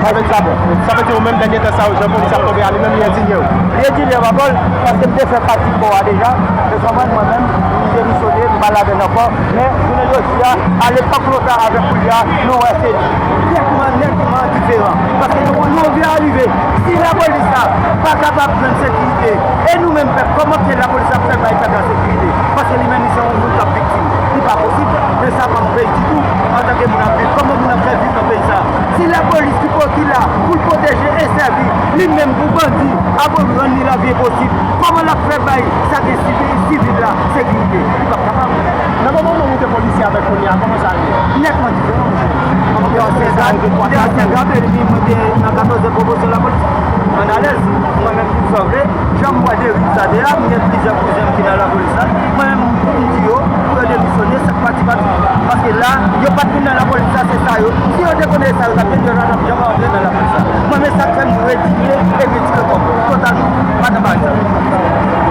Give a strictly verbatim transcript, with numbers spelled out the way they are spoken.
Avèk sa bon. Sa vle di ou menm dènye tan sa yo, jan polis ap tonbe a, li menm li endinye ou? Li endinye m anpil, paske m te fè pati bò a deja. Ou konprann, mwen menm, m demisyone, m pa ladann ankò. Men, jounen jodi a, a lepòk lontan avèk kounye a, nou wè se nètman, nètman diferan. Paske nou, nou vin rive, si lapolis la pa kapab jwenn sekirite, e nou menm pèp, kòman ke lapolis ap fè bay pèp la sekirite? Paske li menm, li se yon moun k ap viktim. Li pa posib, men sa pa yon peyi ditou, antanke moun ap viv. Kòman moun ap fè viv nan peyi sa? Si lapolis ki po-, ki la pou l pwoteje e sèvi li menm pou bandi, apre rann li lavi enposib, kòman l ap fè bay sa gen sivil, sivil la sekirite? Li p ap kapab. Nan moman w te polisye avèk kounye a, kòman sa ye? Nètman diferan, monchè. Kòman ke se sa, de ansyen gad, epi mwen te nan katòz pwomosyon lapolis. Mwen alèz, mwen menm ki m sanble, jan m wè deriv sa te a, m gen plizyè kouzen m ki nan lapolis la. Mwen menm, m di yo pou yo demisyone, sa k pati pati. Paske la, yo pa t vin nan lapolis la, se sa yo. Si yo te konnen sa yo t ap fè, yo pa t ap janm antre nan lapolis la. Mwen menm, sa k fè m retire e retire kò m totalman. Pa t anba sa.